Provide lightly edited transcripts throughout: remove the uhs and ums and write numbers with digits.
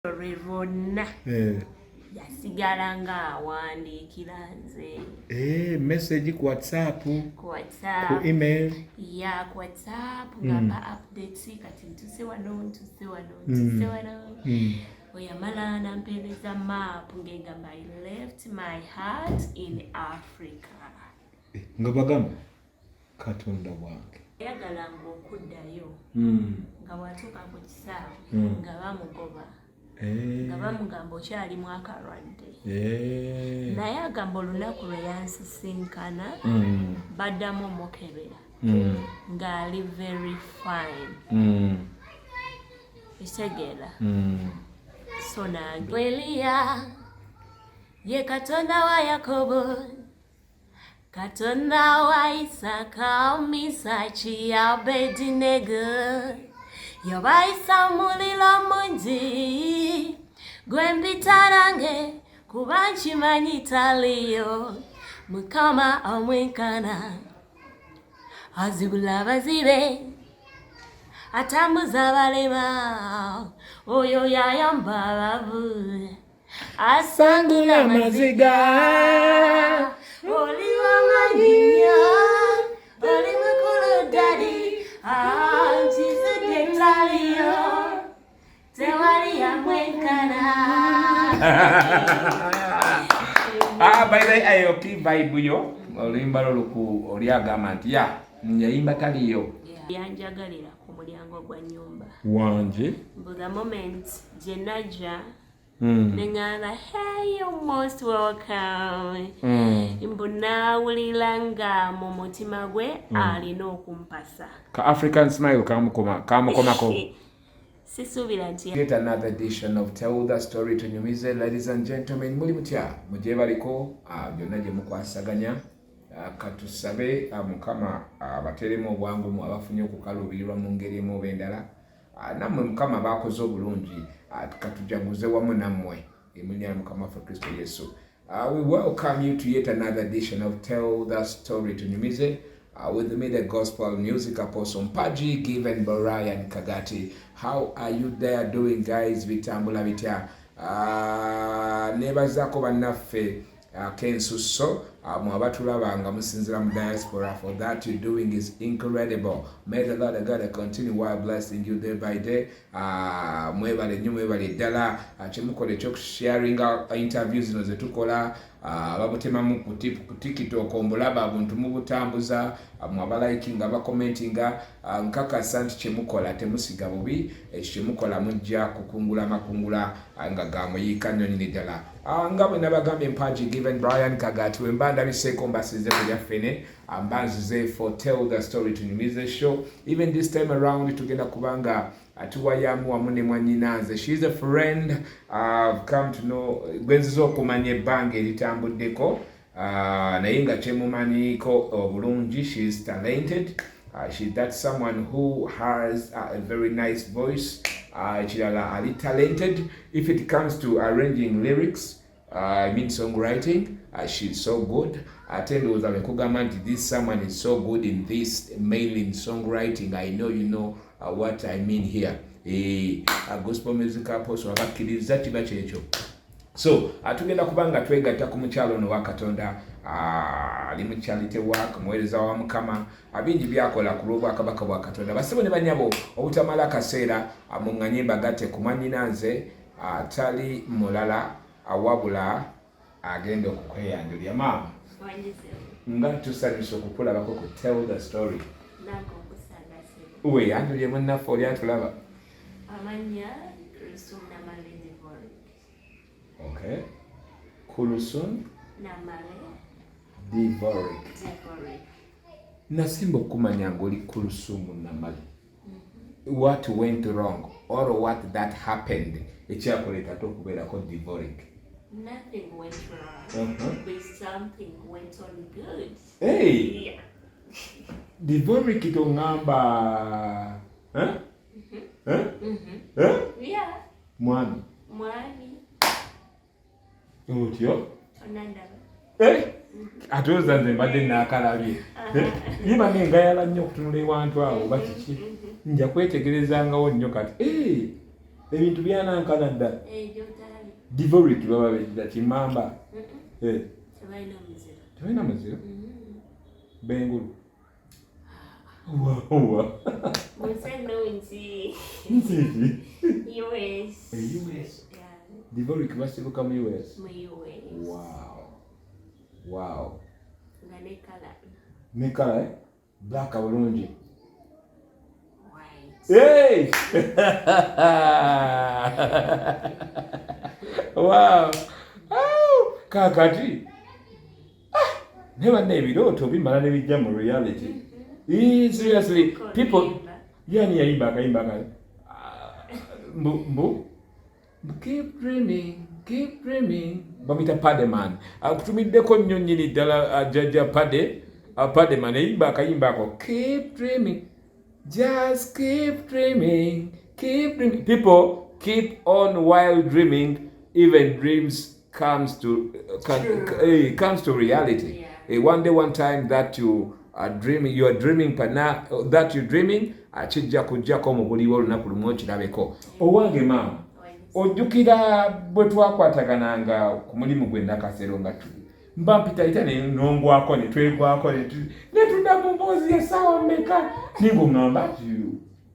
Lwe lwonna yasigala ng'awandiikira nze. Message ku WhatsApp? Ku Ku WhatsApp. Email? Ya, ku WhatsApp, ngamba updates, kati ntuse wano, ntuse wano, ntuse wano. Oyamala nampeereza map ng'egamba, "I left my heart in Africa." Eh, nga bagamba Katonda wange. Yayagalanga okuddayo, nga bw'atuuka ku kisaawe nga bamugoba, nga bamugamba, "Okyalimu akalwadde." Naye agamba olunaku lwe yansisinkana, baddamu omukebera, ng'ali very fine. Ekitegeera? So Eliya ye Katonda wa Yakobo, Katonda wa Isaka, Misaki, Abedinego, yabayisa muliro mungi gwe mpita nange, kuba nkimanyi taliyo Mukama omwenkana, azibula abazibe, atambuza abalema, oyo yayamba abavu, asangula amaziga. Oli wamanyi nnyo, oli mukulu ddali, nkizudde taliyo, tewali yamwenkana. Ah, by the way, ayo ki vibe yo oluyimba lwo luku oli agamba nti ya yayimba taliyo. Yanjagalira ku mulyango gwa nyumba. Wanje. But the moment gye najja, neŋŋamba, "Hey, you're most welcome." Mbu naawulira nga mu mutima gwe alina okumpasa. Ka African smile kamukomako. Sisuubira nti. Yet another edition of Tell the Story Tunyumize. Ladies and gentlemen, muli mutya? Mugye baliko byonna gye mukwasaganya. Katusabe Mukama abateeremu obwangu mu abafunye okukaluubirirwa mu ngeri emu oba endala. Nammwe Mukama baakoze obulungi. Katujaguze wamu nammwe mu linnya lya Mukama waffe Kristo Yesu. We welcome you to yet another edition of Tell the Story Tunyumize. With me, the gospel music apostle Mpaji Given Brian Kagati. How are you there doing, guys? Bitambula bitya? Nebazaako bannaffe kensusso mwe abatulaba nga musinzira mu diaspora. For that you doing is incredible. May the Lord God continue while blessing you day by day. Mwebale nnyo, mwebale ddala. Kyemukola ekyokusharinga interview zino zetukola, babutemamu ku TikTok, ombulaba buntu mubutambuza, mwe abalikinga, abakomentinga, nkakasa nti kyemukola temusiga bubi. Ekyo kyemukola mujja kukungula amakungula nga gamuyiika nnyo nyini ddala. Nga bwe nabagambye, Mpaji Given Brian Kagati. We mba ndabiseeko mbasize ku lyaffene, mba nzize for Tell the Story Tunyumize show. Even this time around tugenda kubanga tuwayamu wamu ne mwannyinanze. She is a friend I've come to know, gwe nziza okumanya ebbanga eritambuddeko, naye nga kyemumanyiiko obulungi, she is talented. That's someone who has a very nice voice. Ekirala ali talented if it comes to arranging lyrics, I mean songwriting. She's so good. Ate ndowooza bwe nkugamba nti this someone is so good in this, mainly in songwriting, I know you know what I mean here. Gospel music apostle abakkiriza kiba kyekyo. So tugenda kuba nga twegatta ku mukyalo ono wa Katonda, ali mu charity work, muweereza wa Mukama, bingi byakola ku lw'obwakabaka bwa Katonda. Basebo ne banyabo, obutamala akaseera, muŋŋanye mbagatte ku mwannyinanze atali mulala, wabula agenda okukweyanjulya. Maama, nga tusanyusa okukulabako ku Tell the Story. Weeyanjulye munnaffe oli atulaba. Amanya Kulsum Namale Divorik. Okay, Kulsum Namale Divorik. Divorik. Nasimba okumanya ngaoli Kulusumu Namale. What went wrong or what that happened ekyakuleeta ate okubeerako Divorik? Nothing went wrong, but something went on good. Hey. Yeah. Divorik toŋŋamba, eh? Eh? Eh? Yeah. Mwami. Mwami. Otyo. Onandaba. Eh? Ate oza nze mbadde naakalabye. Eh? Ye nengayala nnyo okutunula ewantu awo oba kiki, nja kwetegerezangawo nnyo kati. Eh! Ebintu byanankana ddala. Divoric baba beddira kimamba. Tebalina muziro. Bengulu. Wa. Munsi ennungi. Nsi ki? US. US. Divoric basibuka mu US. Mu US. Wow. Nga ne colour. Ne colour, eh? Black bulungi. White. Hey! Wow. Oh, kakati. Ah, naye banna ebirooto bimala ne bijja mu reality. Seriously, people yani yayimba akayimba ka mbu mbu keep dreaming, keep dreaming. Bamuyita Pademan. Akutumiddeko nnyo nnyini ddala jjajja Pade. Pademan eyimba akayimba ako keep dreaming. Just keep dreaming, keep dreaming. People keep on while dreaming, even dreams comes to comes to reality. Yeah. One day, one time that you are dreaming, you are dreaming, pana that you dreaming, kijja kujjako mu buliwo olunaku lumu okirabeko. Owange maama, ojjukira bwe twakwatagananga ku mulimu gwe Nakasero nga mba mpitayita ne nongwako ne twegwako ne tudda mu mboozi y'essaawa mmeka, naye ng'oŋŋamba nti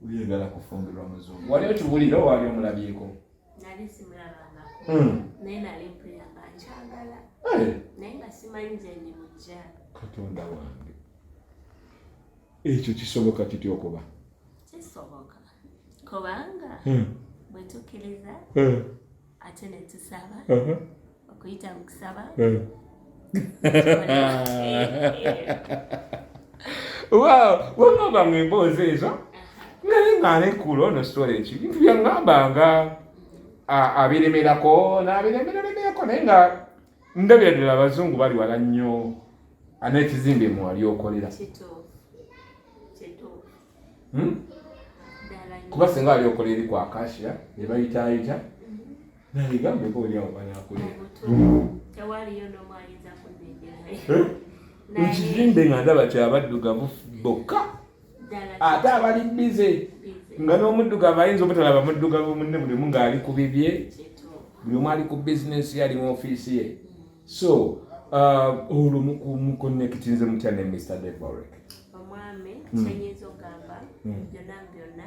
oyagala kufumbirwa muzungu. Wali okiwulira oba wali omulabyeko? Nali simulabangako. Naye nali mpulira nga nkyagala. Naye nga simanyi gye ndi mujja. Katonda wange. Ekyo kisoboka kitya okuba? Kisoboka. Kubanga bwe tukkiriza ate ne tusaba, okuyita mu kusaba. Wow, waŋŋambanga emboozi ezo naye nga nekkula ono story eki bintu byaŋŋambanga abiremerako n'abiremeralemerako naye nga ndabira ddala abazungu bali wala nnyo n'ekizimbe mwali okolera. Kituufu. Kituufu. Ddala nnyo. Kuba singa wali okola eri ku Acacia ne bayitaayita naligambeko oli awo banaakulera. Obutuufu. Tewaliyo n'omu ayinza kunnengerayo. Ekizimbe nga ndaba kyabaddugavu bokka Ddala ate abali busy busy. nga n'omuddugavu ayinza obutalaba muddugavu munne, buli omu ng'ali ku bibye, Kituufu. buli omu ali ku bizinesi ye, ali mu ofiisi ye. So olwo muconnectinze mutya ne Mr. Devorek? Omwami kyenyinza okugamba byonna byonna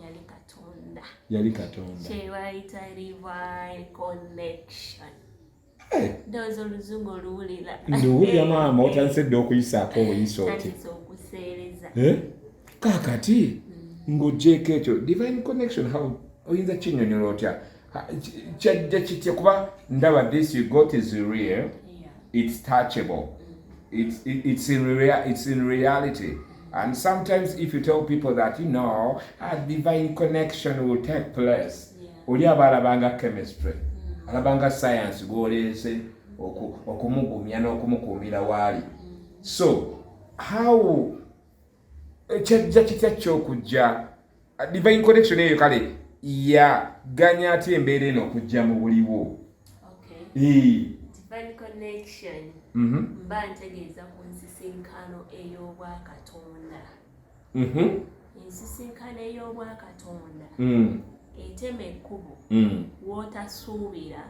yali Katonda. Yali Katonda. Kye bayita divine connection. Ndowooza oluzungu oluwulira. Nduwulira maama, otandise dda okuyisaako obuyisa oti. Tandise okuseereza. Kaakati ng'ogyeko ekyo divine connection, how oyinza kinnyonnyola otya? Kyajja kitya? Kuba ndaba this you got is real. It's touchable, it's in reality. And sometimes if you tell people that a divine connection will take place, oli aba alabanga chemistry, alabanga science gw'oleese okumugumya n'okumukuumira waali. So how kyajja kitya kyokujja divine connection eyo? Kale yaganya atya embeera eno okujja mu buliwo? Okay. Divine connection mba ntegeeza ku nsisinkano ey'obwakatonda. Ensisinkano ey'obwakatonda etema ekkubo w'otasuubira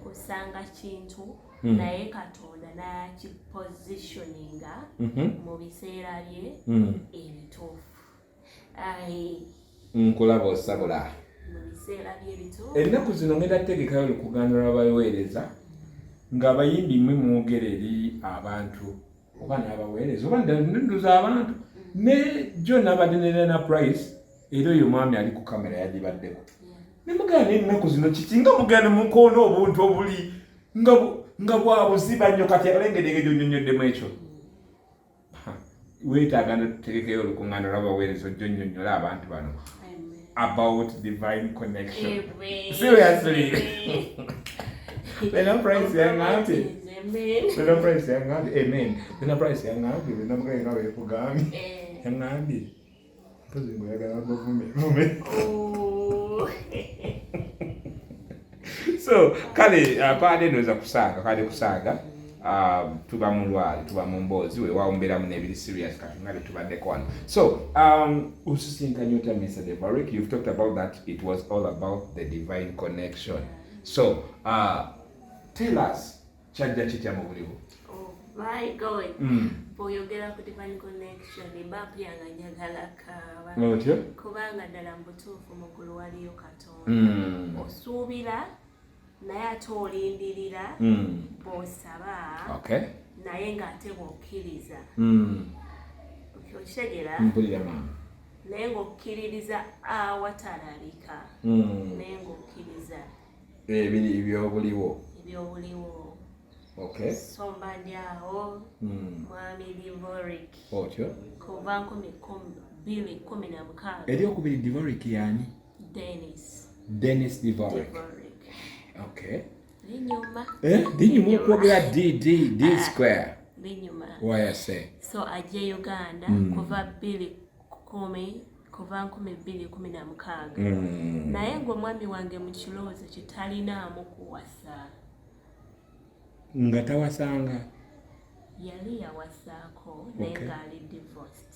kusanga kintu, naye Katonda n'akipositioninga mu biseera bye ebituufu. Nkulaba osabula. Mu biseera bye ebituufu. Ennaku zino ngenda kutegekayo olukuŋŋaana lw'abaweereza ng'abayimbi mmwe mwogera eri abantu oba n'abaweereza oba nduza abantu ne jo nabadde ne Lena Price, era oyo omwami ali ku kamera yagibaddeko. Ne mugamba n'ennaku zino kiki nga mugenda ne mukoona obuntu obuli nga bwa buziba nnyo? Kati abalengedde engeri gy'onnyonnyoddemu ekyo. Ha, weetaaga tutegekeyo olukuŋŋaana lw'abaweereza ojja onnyonnyole abantu bano Amen. about divine connection. Amen. Seriously. Lena Price yaŋŋambye. Amen. Lena Price yaŋŋambye, amen. Lena Price yaŋŋambye, Lena mugaye nga bwekugambye. Yaŋŋambye, mpozi ng'oyagala bavume vume. Oh. So kale kwade ndowooza kusaaga, kwade kusaaga. Tuba mu lwali, tuba mu mboozi, weewaawo mbeeramu n'ebiri serious kati nga byetubaddeko wano. So osisinkanye otya Mr Devarick? You've talked about that it was all about the divine connection. So tell us, kyajja kitya mu buliwo? Oh my God. Bw'oyogera ku divine connection, mba mpulira nga njagala kaaba. Otyo. Kubanga ddala mu butuufu mu ggulu waliyo Katonda. Osuubira naye ate olindirira bw'osaba naye ng'ate bw'okkiriza. Okitegeera? Mpulira, maama. Naye ng'okkiririza awatalabika. Naye ng'okkiriza ebiri ebyobuliwo. Ebyobuliwo. So mba ndi awo, mwami Divoric Otyo. kuva 2016. Eryokubiri Divoric yani? Dennis. Dennis Divoric. Divoric. Okay. Linyuma. Eh, linyuma okwogera d d d square. Linyuma. Wayase. So ajja Uganda kuva bbiri kumi, kuva 2016, naye ng'omwami wange mu kirowoozo kye talinaamu kuwasa. Nga tawasanga? Yali yawasaako naye ng'ali divorced.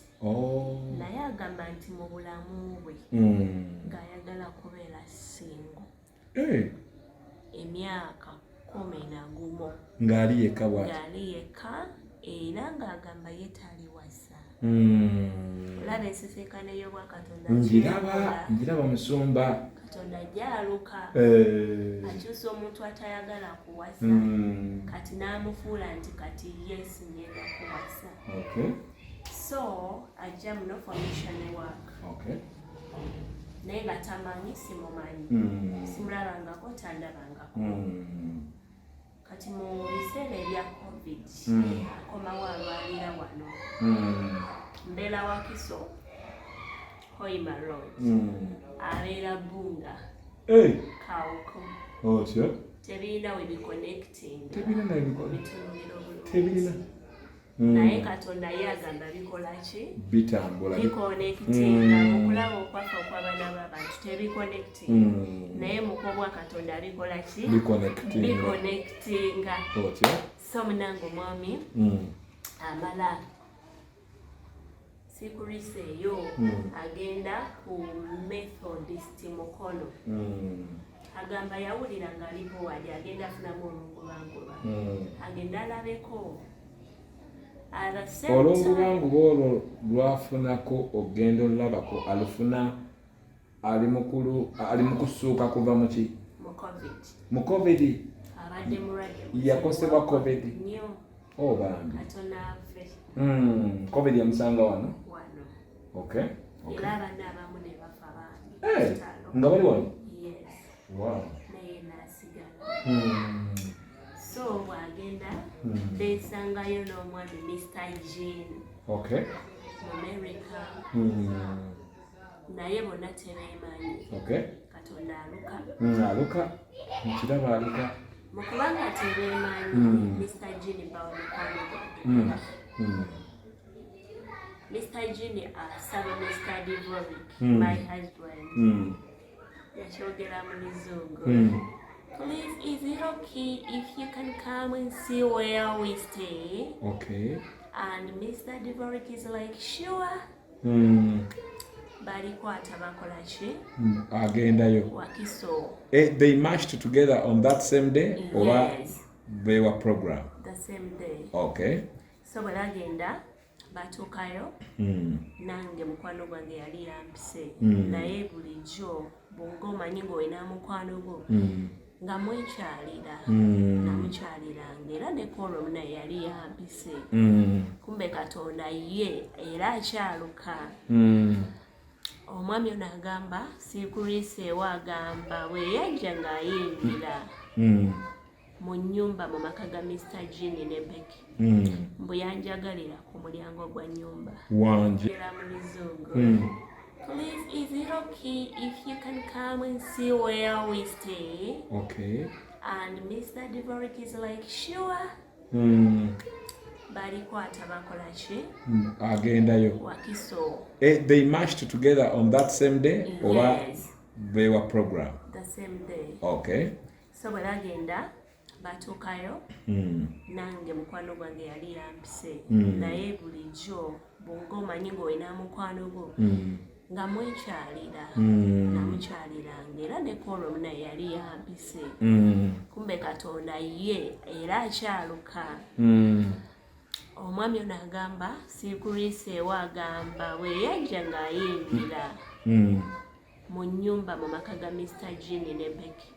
Naye agamba nti mu bulamu bwe ng'ayagala kubeera single emyaka 11. Ng'ali yekka bw'ati? Ng'ali yekka era ng'agamba ye taliwasa. Olaba ensisinkano ey'obwakatonda? Ngiraba. Kyekola. Ngiraba, musumba. Katonda ajja aluka, akyusa omuntu atayagala kuwasa, kati n'amufuula nti kati yes, ngenda kuwasa. So ajja muno for mission work, naye nga tamanyi, simumanyi, simulabangako, tandabangako. Kati mu biseera ebya COVID, akomawo alwalira wano. Mbeera Wakiso, Hoima Road, abeera Bunga, Kawuku. Otyo. Tebirina we biconnecting. Tebirina na Bitunulira obulungi. Tebirina. Naye Katonda ye agamba bikola ki? Bitambula. Biconnectinga. Mu kulaba okwaffe okw'abaana b'abantu tebiconnectinga, naye mu kwobwa Katonda bikola ki? Biconnectinga. Biconnectinga. Otyo. So munange omwami amala sikurisa eyo, agenda ku Methodist Mukono. Agamba yawulira ng'ali bored, agenda afunamu olungubanguba, agenda alabeko. At the same time, Olungubanguba olwo lwafunako ogenda olulabako, alufuna ali mukulu, ali mu kusuuka kuva muki? Mu COVID. Mu COVID. Abadde mulwadde. Yakosebwa COVID? Nnyo. Oh, bambi. Katono ave. COVID yamusanga wano? Wano. Era abaana abamu ne bafa, bambi. Kitalo. Nga bali wano? Yes. Naye n'asigala. So bw'agenda, beesangayo n'omwami Mr Jean mu America, naye bonna tebeemanyi. Katonda aluka. Aluka, nkiraba aluka. Mu kubanga tebeemanyi, Mr Jean bawa mukwano gwange. Mr Jean asaba Mr Divoric, my husband, yakyogera mu Luzungu, "Please, is it okay if you can come and see where we stay?" And Mr Divoric is like, "Sure." Balikwata bakola ki? Agendayo. Wakiso. Eh, they marched together on that same day oba? Yes. They were program? The same day. So bwe bagenda batuukayo, nange mukwano gwange yali yampise, naye bulijjo bwonga omanyi ng'olina mukwano gwo nga mwekyalira, namukyaliranga era ne kolwo naye yali yampise. Kumbe Katonda ye era akyaluka. Omwami ono agamba siikuliiseewo, agamba bwe yajja ng'ayingira mu nnyumba mu maka ga Mr Jean ne Becky, mbu yanjagalira ku mulyango gwa nnyumba. Wangi. Era mu Luzungu, "Please, is it okay if you can come and see where we stay?" And Mr Devoric is like, "Sure." Balikwata bakola ki? Agendayo. Wakiso. Eh, they marched together on that same day oba? Yes. They were program? The same day. So bwe bagenda Batuukayo. Nange mukwano gwange yali yampise. Naye bulijjo bwonga omanyi ng'olina mukwano gwo nga mwekyalira, namukyaliranga, era ne kwolwo naye yali yampise. Kumbe Katonda ye era akyaluka. Omwami ono agamba siikuliiseewo, agamba bwe yajja ng'ayingira mu nnyumba mu maka ga Mr Jini ne Becky,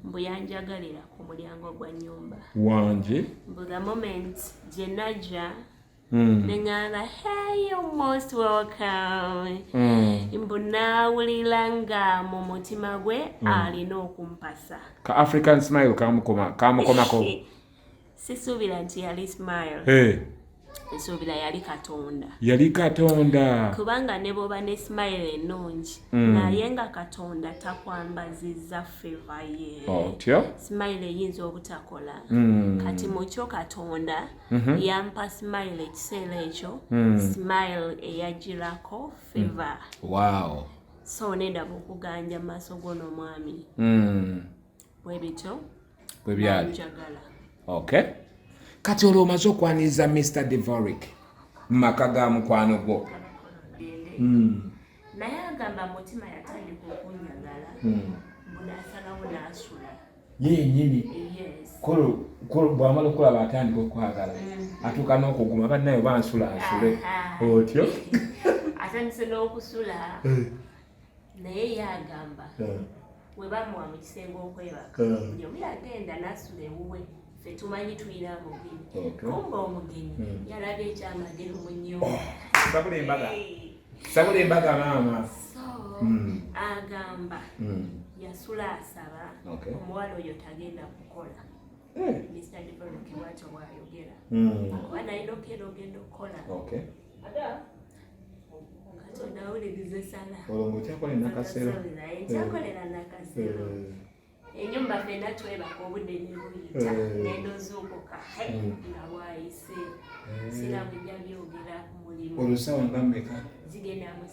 mbu yanjagalira ku mulyango gwa nnyumba. Wanje. Mbu the moment gye najja ne ŋŋamba, "Hey, you're most welcome." Mbu naawulira nga mu mutima gwe alina okumpasa. Ka African smile kamukomako. Sisuubira nti yali smile. Hey. Nsuubira yali Katonda. Yali Katonda. Kubanga ne bw'oba ne smile ennungi, naye nga Katonda takwambazizza favor ye, otyo smile eyinza obutakola. Kati mukyo Katonda yampa smile ekiseera ekyo, smile eyagirako favor. So nendaba okuganja mu maaso g'ono omwami. Bwe bityo. Bwe byali. Nanjagala. Okay, kati olwo omaze okwaniriza Mr Devoric mu maka ga mukwano gwo. Gende. Naye agamba mutima yatandika okunjagala, mbu n'asalawo n'asula. Ye yennyini? Yes. Bw'amala okulaba atandika okwagala, atuuka n'okuguma, bannayo bansula nsule. Aha. Otyo. Atandise n'okusula, naye ye agamba we bamuwa mu kisenge okwebaka, buli omu yagenda n'asula ewuwe, ffe tumanyi tulina omugenyi. Kumba omugenyi yalabye ekyamagero mu nnyumba. Sabula embaga, sabula embaga maama. So agamba yasula asaba omuwala oyo tagenda kukola. Mr Develop bwatyo bwayogera, kuba nalina okera ogenda okukola. Katonda awuliriza esala. Olwo ng'okyakola enakasero? Nkyakolera Nakasero. Enyumba fenna twebaka, obudde ne buyita. Ngenda ozuukuka nga bwayise, sirabujja byogera ku mulimu. Olwo ssaawa nga mmeka? Zigenda mu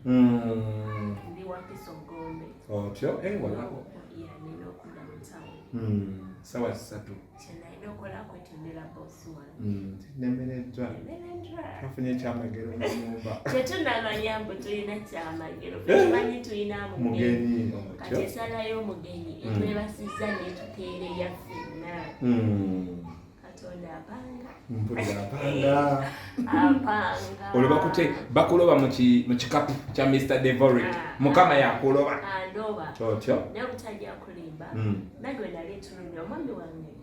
3. Ndi Wakiso Gombe. Otyo, walako. Ya, nina okudda mu tawuni. Sawa 3. Kyenalina okola kwetondera bosi wange. Nemereddwa. Nemereddwa. Twafunye ekyamagero mu nyumba. Tetunamanya mbu tulina kyamagero, tumanyi tulina mugenyi. Mugenyi. Kati Otyo. esala y'omugenyi etwebasizza netukeereya ffenna. Katonda apanga. Mpulira apanga. Apanga. Olwo bakute bakuloba mu kikapu kya Mr Devoric. Ah. Mukama yakuloba. Andoba. Otyo. Naye obutajja kulimba, nange we nali ntunulira omwami wange,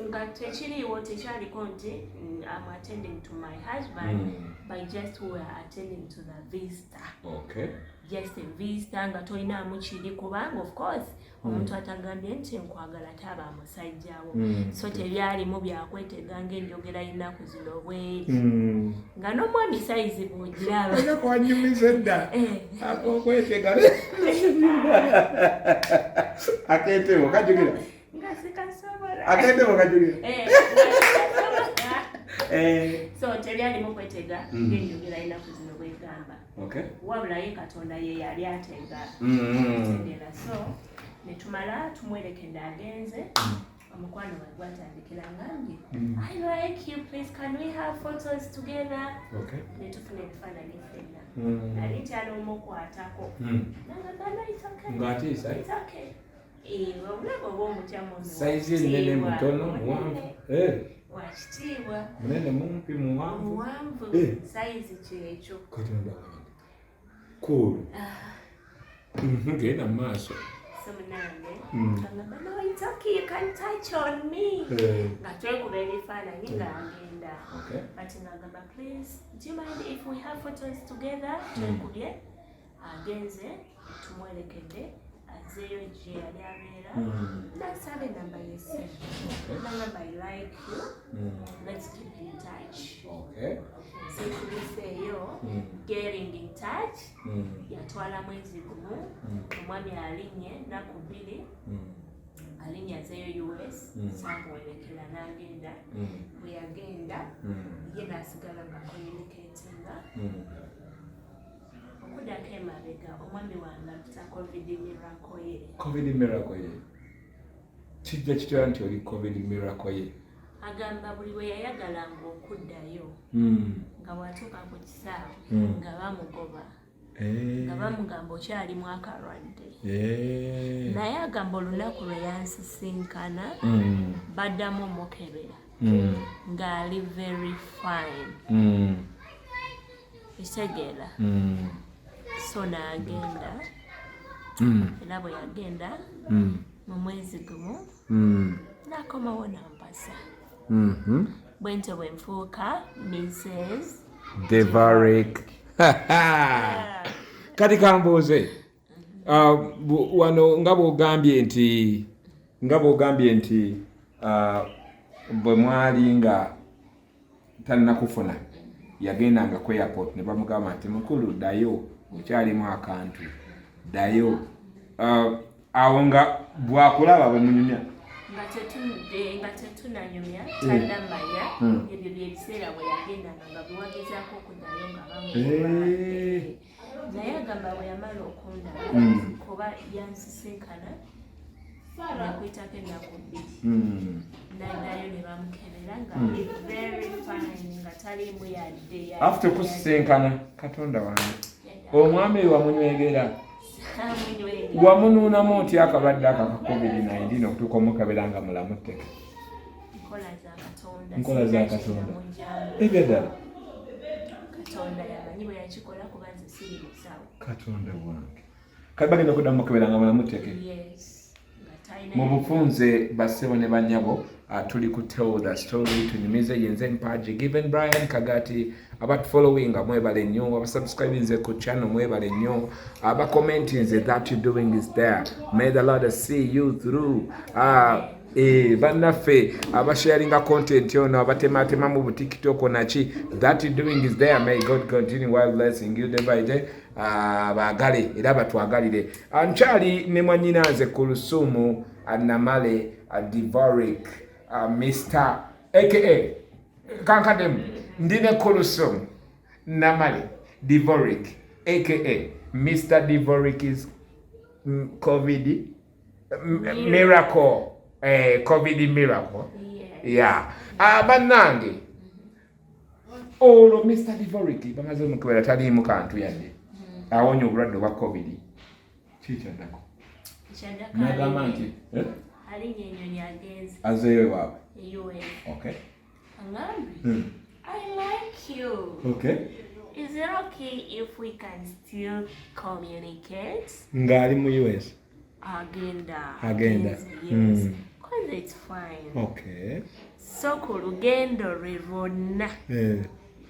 nga tekiriiwo, tekyaliko nti I'm attending to my husband, but just we were attending to the visitor. Just a visitor, nga tolinaamu kiri, kubanga of course omuntu atagambye nti nkwagala taaba musajjawo. So tebyalimu byakwetega ng'enjogera y'ennaku zino bweri, nga n'omwami sayizi bw'ogiraba. Olina kwanyumiza edda. Akokwetega, aketebo kajukira. Nga sikasobola. Aketebo kajukira. Eh, nga sikasobola. So tebyalimu kwetega ng'enjogera y'ennaku zino bwegamba, wabula ye Katonda ye yali atega. Tegeera. So netumala tumwerekedde agenze, omukwano we gwatandikira ngambye, "I like you, please can we have photos together?" Netufuna ebifaananyi ffenna. Nali ntyala omukwatako, nagamba, "No, it's okay." Ng'atiisa? It's okay. Eh, obulamu oba omutya muno. Sayizi ennene, mutono, muwanvu? Wakitiibwa. Munene, mumpi, muwanvu? Muwanvu. Sayizi kyekyo. Katonda wange, cool. Genda mu maaso. So munange agamba, "No, it's okay, you can touch on me." Nga twekuba ebifaananyi ng'agenda. But ng'agamba, "Please, do you mind if we have photos together?" Twekubye, agenze, tumwerekedde azeeyo gye yali abeera. Nasaba enamba y'essimu. Nagamba, "I like you, let's keep in touch." Sikuliseeyo. Getting in touch yatwala mwezi gumu. Omwami alinnye naku 2, alinnya azeeyo US. Samuwerekera n'agenda. Bwe yagenda, ye n'asigala nga communicatinga. Okuddako emabega, omwami wange ampita COVID miracle ye. COVID miracle ye. Kijja kitya nti oli COVID miracle ye? Agamba buli bwe yayagalanga okuddayo, nga bw'atuuka ku kisaawe, nga bamugoba, nga bamugamba okyalimu akalwadde. Naye agamba olunaku lwe yansisinkana, baddamu omukebera, ng'ali very fine. Ekitegeera? So n'agenda, era bwe yagenda, mu mwezi gumu n'akomawo nampasa. Bwe ntyo bwe nfuuka Mrs. Devarick. Kati kambuuze, wano nga bw'ogambye nti bwe mwali nga talina kufuna, yagendanga ku airport ne bamugamba nti, "Mukulu, ddayo, okyalimu akantu, ddayo." Awo nga bwakulaba bwe munyumya? Nga tetunanyumya, tannamanya. Ebyo byebiseera bwe yagendanga nga bwewagezaako okuddayo nga bamugoba. Naye agamba bwe yamala okundaba, kuba yansisinkana nakuyitako ennaku 2, naddayo ne bamukebera nga ali very fine, nga taliimu yadde. After kusisinkana, Katonda wange, omwami wamunywegera? Amunywegera. Wamunuunamu otya akalwadde ako aka COVID-19 okutuuka omukebera nga mulamu tteke? Nkola za Katonda. Nkola za Sirina Katonda. kyenamuggyamu. Ebyaddala. Katonda yamanyi bwe yakikola, kuba nze siri musawo. Katonda wange, kati bagenda okuddamu mukebera nga mulamu tteke? Yes, nga talina. Mu bufunze, bassebo ne bannyabo, tuli ku Tell the Story, tunyumize. Yenze Mpaji Given Brian Kagati. Abatufollowinga mwebale nnyo, abasubscribinze ku channel mwebale nnyo, abacommentinze, that you doing is there, may the Lord see you through. Bannaffe abasharinga content ono, abatematemamu bu TikTok naki, that you doing is there, may God continue while blessing you day by day. Baagale era batwagalire. Nkyali ne mwannyinaze ku Lusumu, Namale Divoric, Mr aka kankademu. Ndi ne Kulusumu Namale Divoric aka Mr Divoric is COVID miracle, COVID miracle. Yeah. Yeah. Bannange, olwo Mr Divoric bamaze omukebera, taliimu kantu yadde, awonya obulwadde obwa COVID. Kikyaddako? Ekyaddako, nagamba nti alinnya ennyonyi agenze azeeyo ewaabwe. E US. Aŋambye, "I like you. Is it okay if we can still communicate?" Ng'ali mu US? Agenda. Agenda. Agenze, yes. 'Cause it's fine. So ku lugendo lwe lwonna,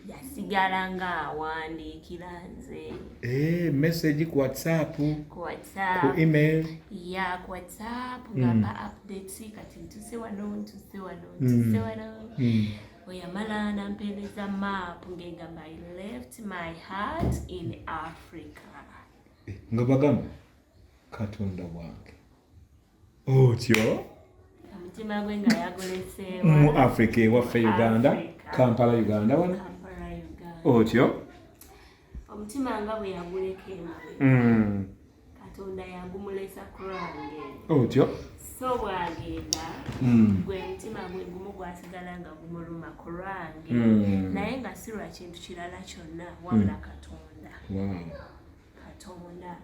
yasigala ng'awandiikira nze. Message ku WhatsApp? Ku Ku WhatsApp. email? Ya, ku WhatsApp, ngamba updates, kati ntuse wano, ntuse wano, ntuse wano. Oyamala nampeereza map ng'egamba, "I left my heart in Africa." Eh, nga bagamba, Katonda wange, otyo? Omutima gwe nga yaguleseewa Mu Africa, ewaffe Uganda. Africa. Kampala, Uganda wano. Kampala, Uganda. Otyo. Omutima nga bwe yaguleka emabega, Katonda yagumulesa kulange. Otyo. So bwagenda, gwe mutima gwe gumu gwasigala nga gumuluma ku lwange, naye nga si lwa kintu kirala kyonna wabula Katonda. Katonda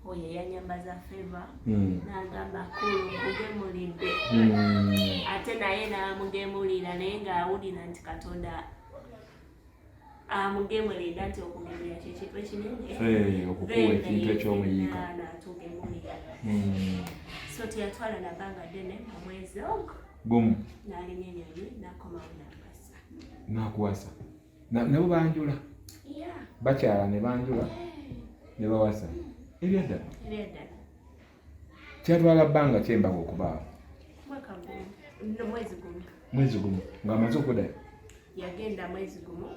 oyo eyanyambaza favor, n'agamba, "Kulu, nkugemulidde." Ate naye n'amugemulira, naye ng'awulira nti Katonda amugemulidde, nti okugemulira kyekintu ekinene. Okukuwa ekintu ekyomuyiika. N'atugemulira. So teyatwala nabbanga ddene, mu mwezi ogwo Gumu. N'alinya ennyonyi n'akomawo n'ampasa. Nakuwasa. Nabo banjula? Yeah. Bakyala ne banjula ne bawasa, ebyaddala? Ebyaddala. Kyatwala bbanga kyembaga okubaawo? Mwaka gumu, no, mwezi gumu. Mwezi gumu ng'amaze okuddayo? Yagenda mwezi gumu,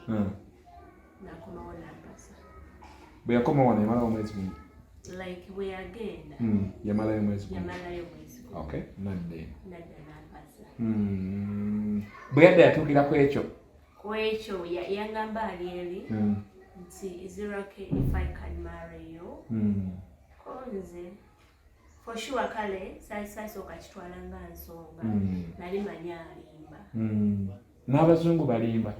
n'akomawo n'ampasa. Bwe yakoma wano yamalawo omwezi gumu? Like bwe yagenda, Yamalayo mwezi gumu. Yamalayo mwezi gumu. Okay, nadda eno. Nadda n'ampasa. Bwe yadda yatuukira ku ekyo? Ku ekyo yangamba ali eri nti, "Is it okay if I can marry you?" Ko nze, for For sure, kale sasooka kitwala nga nsonga. Nali manyi alimba. N'abazungu balimba?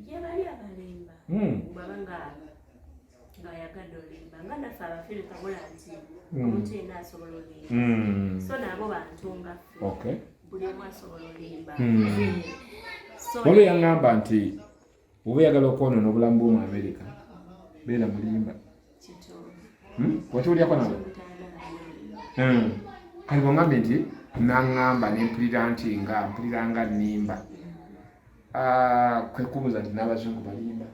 Gye bali abalimba. Bwaba nga ng'ayagadde olimba, nga naffe Abafirika bula nti omuntu yenna asobola olimba. So nabo bantu nga ffe. Buli omu asobola olimba. So Waliwo yaŋŋamba nti oba oyagala okwonoona obulamu bwo mu Amerika, beera mulimba. Kituufu. Wakiwulyako nawe? Mutayagala mulimba. Kati bwongambye nti naŋŋamba nempulira nti nga mpulira nga nnimba. Ah, kwe kubuuza nti n'abazungu balimba,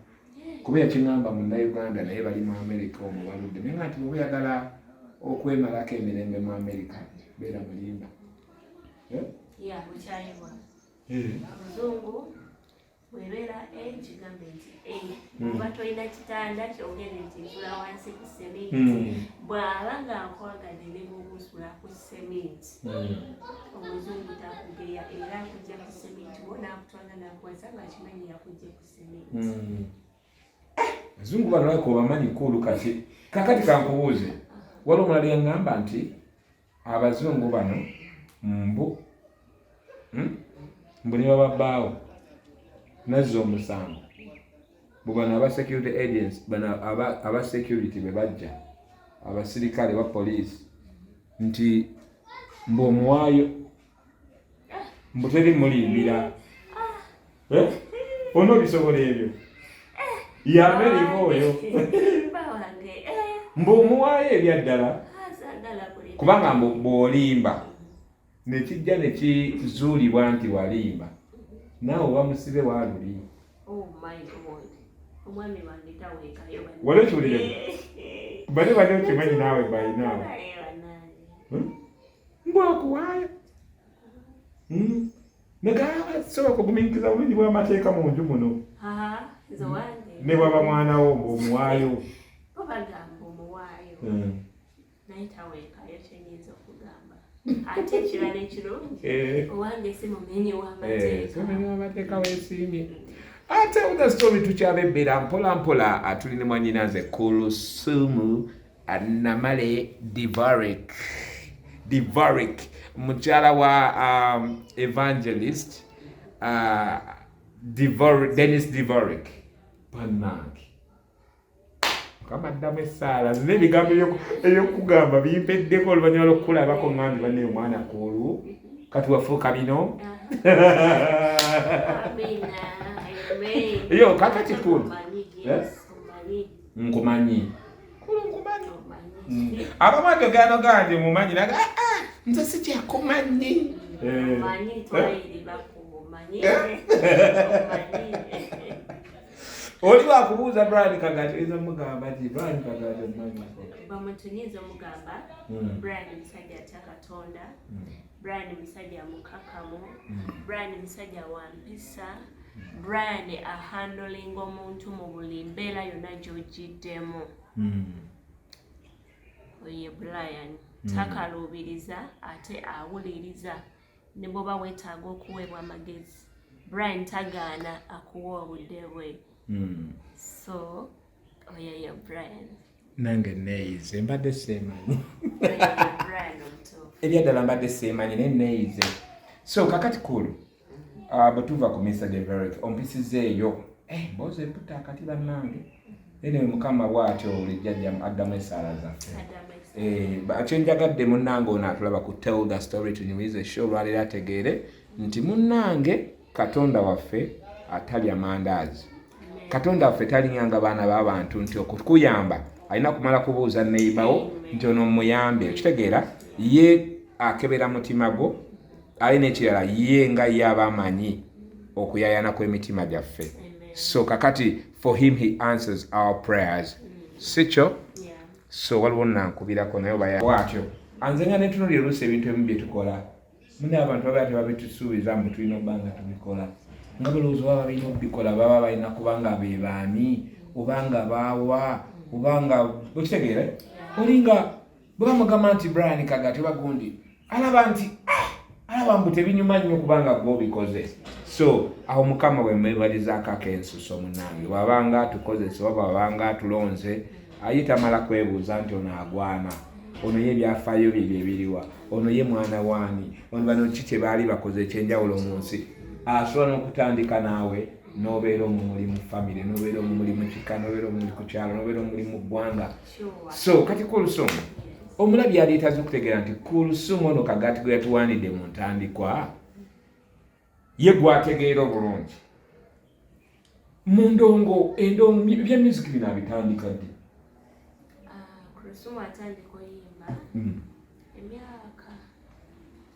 kuba yakiŋŋamba Munnayuganda, naye bali mu Amerika omwo baludde, naye nga nti bw'oba oyagala okwemalako emirembe mu Amerika, beera mulimba. Eh? Ya, bukyayibwa. Muzungu bwebeera A, kigambe nti A. Oba tolina kitanda, kyogere nti nsula wansi ku seminti. Bw'aba nga akwagadde, ne bw'obusula ku seminti, omuzungu takugeya, era akujja ku seminti wo n'akutwala n'akuwasa ng'akimanyi yakujja ku seminti. Azungu bano lako obamanyi kuulu. Kati kakati kankubuuze, waliwo omulala yaŋŋamba nti abazungu bano mbu, Mbu ne baba bbaawo nazza omusango, bwe bano aba security agents bano aba security bwe bajja, abasirikale ba poliisi, nti mbu omuwaayo, mbu teri mulimbira. Eh? Onoobisobola ebyo? Yamerika oyo. Bawange, eh, mbu omuwaayo ebyaddala. Saagala kulimba. Kubanga mbu bw'olimba nekijja nekizuulibwa nti walimba, naawe oba musibe waaluli. Oh my God, omwami wange taweekayo bannange. Wali okiwulireko? Bali bali okimanyi naawe bayinaawe. Naye bannange. Mbw akuwaayo. Negamba sobola kugumiikiriza bulungi bw'amateeka mu nju muno. Haha, nze wange. Ne bwaba mwana wo, ng'omuwaayo. Bo bagamba omuwaayo, naye taweekayo, kyenyinza okugamba. Ate ekirala ekirungi, owange si mumenyi w'amateeka. Simumenyi w'amateeka, weesiimye. Ate the story tukyabebbera mpola mpola. Tuli ne mwannyinaze Kulusumu Namale Divarik, Divarik, mukyala wa evangelist Dennis Divarik. Bannange, Mukama addamu essaala zina. Ebigambo ebyokugamba bimpeddeko oluvannyuma lw'okukulabako. Ŋŋambye banne, omwana kulu kati wafuuka bino. Amina, amen. Yo, kakati kulu. Omanyi, yes, omanyi. Nkumanyi kulu, nkumanyi. Omanyi. Abamu agagano gange mumanyi naga, "Ah, ah, nze sikyakumanyi." Omanyi twayiribako, omanyi, omanyi. Oli wakubuuza Brian Kagati, oyinza mugamba ti Brian Kagati omumanyiko? Bamuntu nyinza omugamba Brian musajja atya Katonda, Brian musajja mukakamu, Brian musajja wa mpisa, Brian ahandlinga omuntu mu buli mbeera yonna gy'ogiddemu. Oye Brian takaluubiriza, ate awuliriza. Ne bw'oba weetaaga okuweebwa amagezi, Brian tagaana akuwa obudde bwe. So oyo ye Brian. Nange neeyize, mbadde seemanyi. Oyo ye Brian omutuufu. Ebyaddala mbadde seemanyi, naye neeyize. So kakati kulu, bwe tuva ku Mr Deverick, ompisizeeyo mboozi emputta akati bannange. Anyway, Mukama bw'atyo buli jjajja addamu essaala zaffe. Adamu. Kyenjagadde munnange ono atulaba ku Tell the Story tunyumize show olwaleero ategeere nti munnange Katonda waffe atalya mandaazi, Katonda waffe talinganga baana b'abantu nti okukuyamba alina kumala kubuuza neibawo nti ono muyambe. Okitegeera? Ye akebera mutima gwo. Ali n'ekirala, ye nga ye aba amanyi okuyayana kw'emitima gyaffe. So kakati for him, he answers our prayers, si kyo? Yeah. So waliwo nankubirako naye oba bwatyo anze nga netunulira oluusi ebintu ebimu bye tukola muna, abantu baba tebabitusuubiza mbu tulina okuba nga tubikola, nga balowooza oba balina okubikola, baba balina kuba nga be baani, oba nga baawa, oba nga okitegeera. Olinga bwe bamugamba nti Brian Kagati oba gundi, alaba nti, "Ah," alaba mbu tebinyuma nnyo kubanga gwe obikoze. So awo Mukama bwe mwebalizaako akensuso munange, bw'abanga atukozesa oba bw'abanga atulonze, aye tamala kwebuuza nti ono agwana. Ono ye ebyafaayo bye byebiriwa, ono ye mwana waani, ono bano ki kye baali bakoze ekyenjawulo mu nsi. Asobola n'okutandika naawe n'obeera omumuli mu famire, n'obeera omumuli mu kika, n'obeera omumuli ku kyalo, n'obeera omumuli mu ggwanga. So kati Kulusumu, omulabi yaleetaze okutegeera nti Kulusumu ono kagaati gwe yatuwaanidde mu ntandikwa ye gwategeera obulungi mu ndongo endongo bya music bino abitandika ddi? Kulusumu atandika oyimba emyaka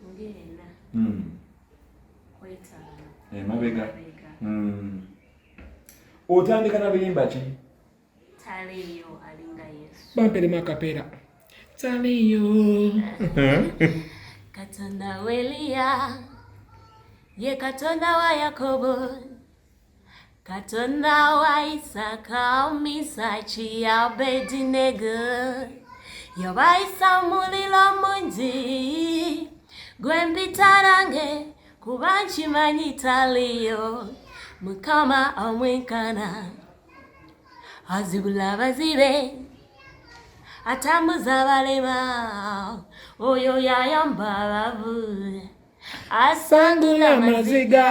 ng'ena kwetaano emabega. Otandika na luyimba ki? Taliyo alinga Yesu. Bamperemu akapeera taliyo. Katonda wa Eliya ye Katonda wa Yakobo, Katonda wa Isaka, Misaki, Abedinego, yabayisa muliro mungi gwe mpita nange kuba nkimanyi taliyo Mukama omwenkana, azibula abazibe, atambuza abalema, oyo yayamba abavu, asangula amaziga.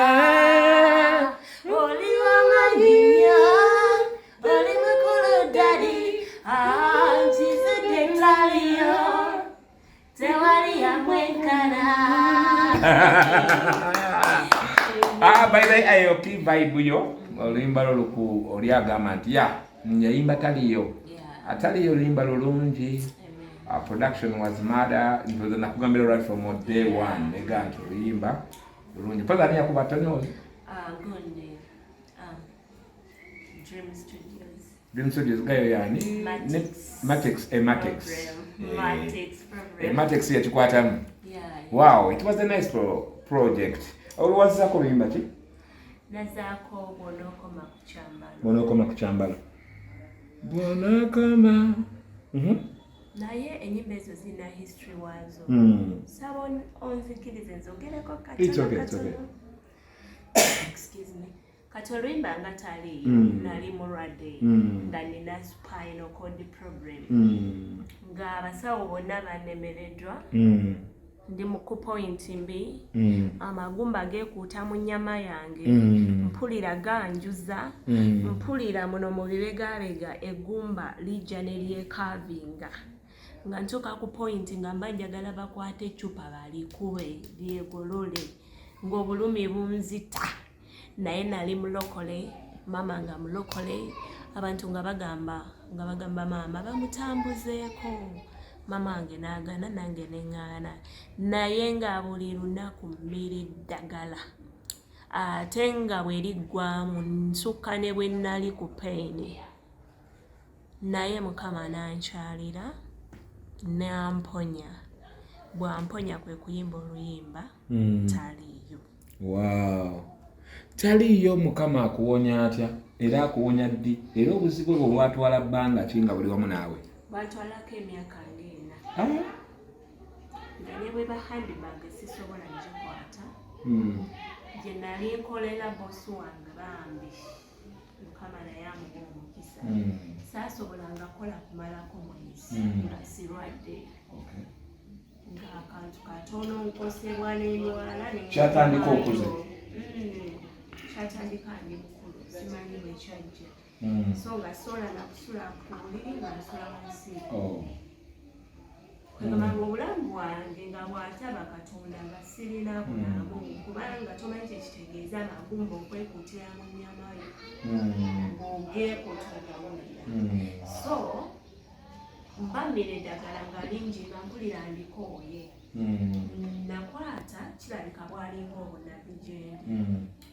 Oli wamanyi nnyo, oli mukulu ddali, nkizudde taliyo, tewali yamwenkana. Ah, by the way, ayo ki vibe yo oluyimba lwo luku oli agamba nti ya yayimba taliyo ataliyo oluyimba lulungi. Production was murder. Ntoza nakugambira right from day one nega nti oluyimba lulungi. Mpoza ani yakuba Tony? Gonde, Dream Studios. Dream Studios gayo yani Matix. Matix, Matix. Problem. Matix problem. Matix yakikwatamu. Yeah. Wow, it was a nice project. Olwazzaako oluyimba ki? Nazaako bw'onookoma ku kyambalo. Bw'onookoma ku kyambalo. Bw'onookoma. Naye ennyimba ezo zirina history waazo. Saba onzikirize nzogereko It's katono okay, it's katono. okay. Excuse me. Kati oluyimba nga taliiyo, nali mulwadde nga nina spinal cord problem, ng'abasawo bonna banemereddwa, ndi mu ku point mbi, amagumba geekuuta mu nnyama yange, mpulira ganjuza, mpulira muno mu bibegabega eggumba lijja ne lyekaavinga, nga ntuuka ku point nga mba njagala bakwate eccupa balikube lyegolole, ng'obulumi bunzita. Naye nali mulokole, maama nga mulokole, abantu nga bagamba maama bamutambuzeeko, maama wange n'agaana, nange neŋŋaana, naye nga buli lunaku mmira eddagala, ate nga bwe liggwamu nsukka ne bwe nali ku pain. Naye Mukama n'ankyalira n'amponya. Bw'amponya kwe kuyimba oluyimba taliiyo. Wow, taliiyo. Mukama akuwonya atya era akuwonya ddi, era obuzibu bwo bwatwala bbanga ki nga buli wamu naawe? Bwatwalako emyaka ng'ena, Ah? nga ne bwe ba handbag sisobola gikwata. Gye nali nkolera bosi wange, bambi Mukama naye amuwa omukisa, saasobolanga kukola kumalako mwezi nga sirwadde, ng'akantu katono nkosebwa n'endwala. Kyatandika okuze? Kyatandika ndi mukulu, simanyi bwe kyajja. So nga sola nakusula ku buliri, nga nsula wansi. Oh. Kwegamba nga obulamu bwange nga bw'ataba Katonda nga sirina bulamu, kubanga tomanyi kyekitegeeza amagumba okwekuutira mu nnyama yo, ng'ogeekuuta ogawulira. So mbamira eddagala nga lingi, nga mpulira ndikooye. Nakwata kirabika bwalinga obunabbi gyendi.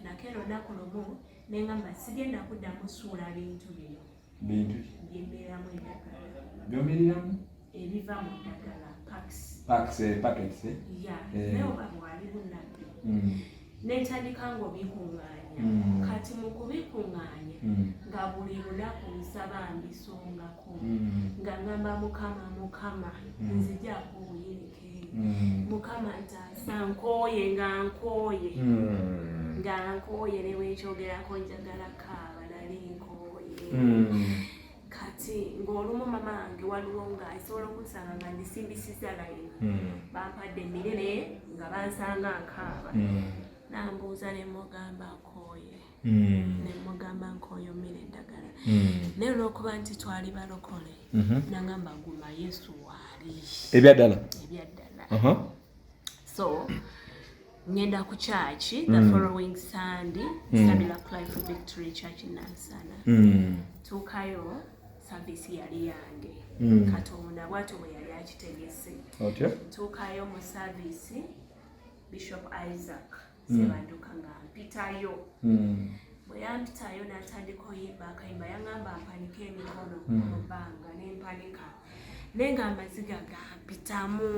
Nakeera olunaku lumu neŋŋamba sigenda kuddamu suula bintu bino. Bintu ki? Byembeeramu eddagala. Byomiriramu? Ebiva mu ddagala, packs. Packs, packets, eh? Ya. Eh. Naye oba bwali bunabbi, nentandika ng'obikuŋŋaanya. Kati mu kubikuŋŋaanya, nga buli lunaku nsaba mbisongako, nga ŋŋamba Mukama, Mukama, nzijaako obuyinike, Mukama ntaasa, nkooye, nga nkooye, nga nkooye, ne bwenkyogerako njagala kaaba, nali nkooye. Kati Kati ng'olumu mama wange waliwo nga asobola okunsanga nga ndisimbisiza layini, bampadde emmere naye nga bansanga nkaaba. Nambuuza ne mugamba nkooye, ne mugamba nkooye omira eddagala. Naye olw'okuba nti twali balokole, nangamba guma, Yesu waali. Ebyaddala? Ebyaddala. So ngenda ku church the following Sunday, Stabila Life Victory Church Nansana. Tuukayo, service yali yange. Katonda bwatyo bwe yali akitegese. Otyo. Tuukayo mu service, Bishop Isaac Sebanduka nga mpitayo. Bwe yampitayo n'atandika oyimba akayimba, yaŋŋamba mpanike emikono mu bbanga, nempanika, naye nga amaziga gampitamu,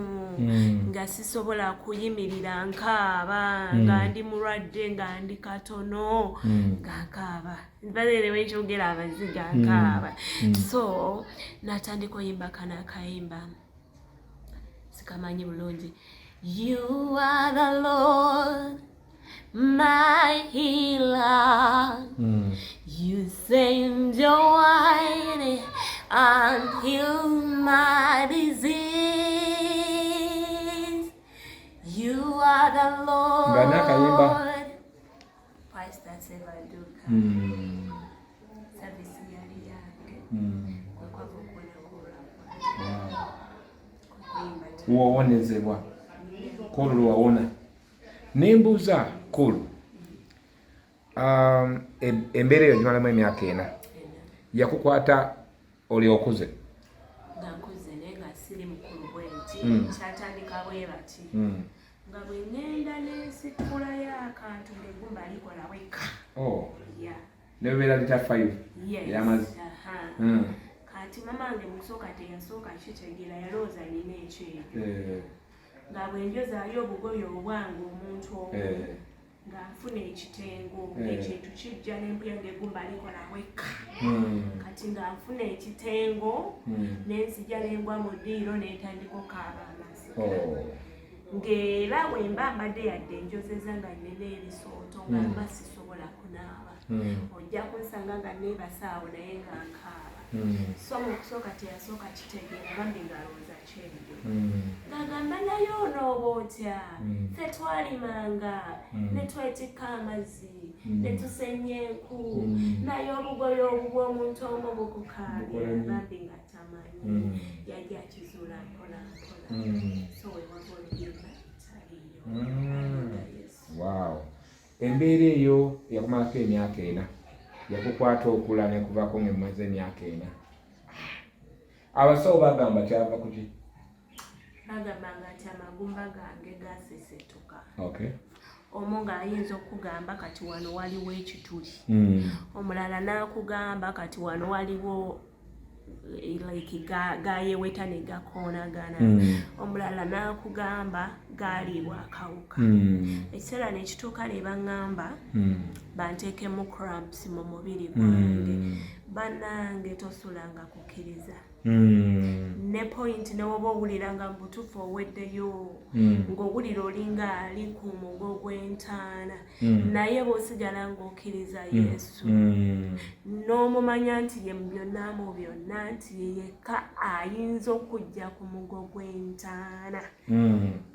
nga sisobola kuyimirira, nkaaba. Nga ndi mulwadde, nga ndi katono, nga nkaaba baere wenkyogera amaziga, nkaaba. So n'atandika oyimba kano akayimba, sikamanyi bulungi: "You are the Lord my healer. You send your word and heal my disease. You are the Nga n'akayimba? Lord." Pastor Sebaduka. Service yali yange. Kwe kwava okuwona kwolwakwa. Kuyimba. Wowonezebwa kulu lwawona. Nembuuza kulu, embeera eyo gimalamu emyaka 4, yakukwata oli okuze? Nga nkuze, naye nga siri mukulu bwe nti. Kyatandika bwe bati, nga bwe ŋŋenda n'ensikulayo akantu ng'eggumba likola weka. Oh. Yeah. Nebeera lita 5 Yes. ey'amazzi. Aha. Kati mama wange mu kusooka teyasooka kitegeera, yalowooza nina ekyejo. Nga bwe njozaayo obugoye obwange omuntu omu, nga nfuna ekitengo. Ekintu kijja nembuya ng'eggumba likola weka. Kati nga nfuna ekitengo, nenzija nengwa mu ddiiro nentandika okaaba amaziga. Oh. Ng'era bwe mba mbadde yadde njozeza nga nnina ebisooto, nga mba sisobola kunaaba. Ojja kunsanga nga neebasaawo naye nga nkaaba. So mu kusooka teyasooka kitegeera, bambi ng'alowooza kyejo. Ng'agamba naye onooba otya? Ffe twalimanga ne twetikka amazzi ne tusenya enku, naye obugoye obubwa omuntu omu bukukaabya. Bukola nnyo. Bambi nga tamanyi. Yajja akizuula mpola mpola. So wewava oluyimba taliyo. Yesu. Wow, embeera eyo yakumalako emyaka 4, yakukwata okula nekuvaako ngaemaze emyaka 4. Abasawo bagamba kyava kuki? Bagambanga nti amagumba gange gasesetuka. Omu ng'ayinza okugamba kati wano waliwo ekituli, omulala n'akugamba kati wano waliwo like gayeweta ne gakoonagana, omulala n'akugamba gaaliibwa akawuka. Ekiseera ne kituuka ne baŋŋamba banteekemu clamps mu mubiri gwange. Bannange, tosulanga kukkiriza. Ne point newoba owulira nga mu butuufu oweddeyo, ng'owulira olinga ali ku mugo gw'entaana, naye bw'osigala ng'okkiriza Yesu, n'omumanya nti ye mu byonna mu byonna, nti ye yekka ayinza okujja ku mugo gw'entaana,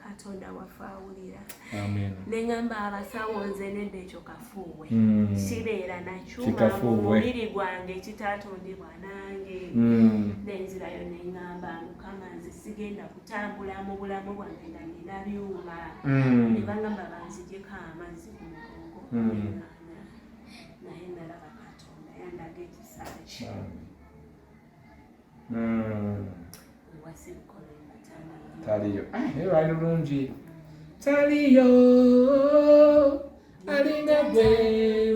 Katonda waffe awulira. Amen. Neŋŋamba abasawo, nze nedda, ekyo kafuuwe. Kibeera nakyuma mu Kikafuuwe. mubiri gwange kitaatondebwa nange. Nenzirayo neŋŋamba, Mukama, nze sigenda kutambula mu bulamu bwange nga nina byuma. Ne bagamba banzijeko amazzi ku mugongo. Neŋŋaana, naye nalaba Katonda yandaga ekisa kye. Ewasibikola embataniyo. Taliyo. Ah, naye lwali lulungi. Taliyo alinga gwe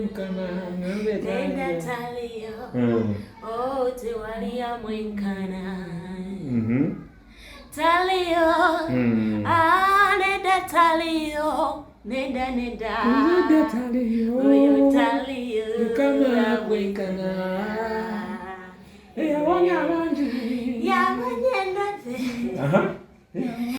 Mukama, ngambe Nenda taliyo. Taliyo. Oh, tewali amwenkana. Taliyo. Ah, nenda taliyo, nenda, nenda. Nenda taliyo. Oyo taliyo. Mukama gwenkana. Eyawonya abangi. Yawonya endwadde. Aha.